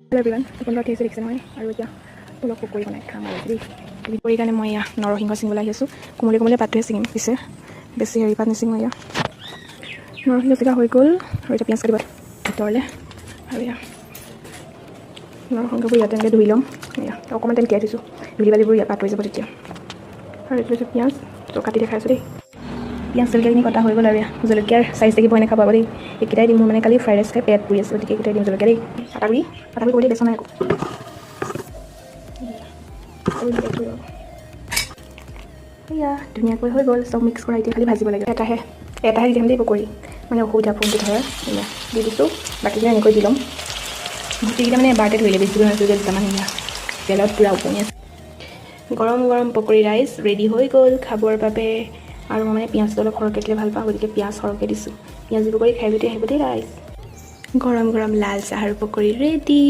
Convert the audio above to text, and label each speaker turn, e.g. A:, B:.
A: Hello' everyone, টোপনি উঠি আহিছে, দেখিছে নহয়? আৰু এতিয়া অলপ পকৰি বনাই খাম আৰু দেই। পকৰি কাৰণে মই এয়া নৰসিংহ ছিঙিবলৈ আহি আছোঁ। কোমলীয়া কোমলীয়া পাতটোহে ছিঙিম পিছে, বেছি হেৰি পাত নিছিঙো। এয়া নৰসিংহ ছিঙা হৈ গ'ল আৰু এতিয়া পিঁয়াজ কাটিব ভিতৰলৈ। আৰু এয়া নৰসিংহবোৰ ইয়াতে এনেকৈ ধুই ল'ম। এয়া অকণমান টাইম তিয়াই থৈছোঁ, ধূলি বালিবোৰ ইয়াৰ পৰা আঁতৰি যাব তেতিয়া। আৰু এইটো হৈছে পিঁয়াজ, ত' কাটি দেখাই আছোঁ দেই। পিঁয়াজ জলকীয়াখিনি কটা হৈ গ'ল। আৰু এয়া জলকীয়াৰ চাইজ দেখিব এনেকুৱা পাব দেই। এইকেইটাই দিম। মোৰ মানে কালি ফ্ৰাইড ৰাইচ খাই পেট পুৰি আছে, গতিকে এইকেইটাই দিম জলকীয়া দেই। আটাগুড়ি, আটাগুড়ি কৰি বেচন নাই আকৌ। আৰু এনেকৈ কৰিব। এয়া ধুনীয়াকৈ হৈ গ'ল চব মিক্স কৰা। এতিয়া খালি ভাজিব লাগে। এটাহে এটাহে দি দিম দেই পকৰি, মানে অসুবিধা ফোনটো ধৰাৰ। এয়া দি দিছোঁ, বাকীখিনি এনেকৈ দি ল'ম। গোটেইকেইটা মানে এবাৰতে ধৰিলে, বেছিকৈ নাছিল যে দুটামান। এয়া তেলত পূৰা ওপঙি আছে। গৰম গৰম পকৰি ৰাইজ ৰেডি হৈ গ'ল খাবৰ বাবে। আৰু মই মানে পিঁয়াজটো অলপ সৰহকৈ দিলে ভাল পাওঁ, গতিকে পিঁয়াজ সৰহকৈ দিছোঁ। পিঁয়াজ পকৰি খাই যদি আহিব দেই ৰাইজ। গৰম গৰম লাল চাহ আৰু পকৰি ৰেডি।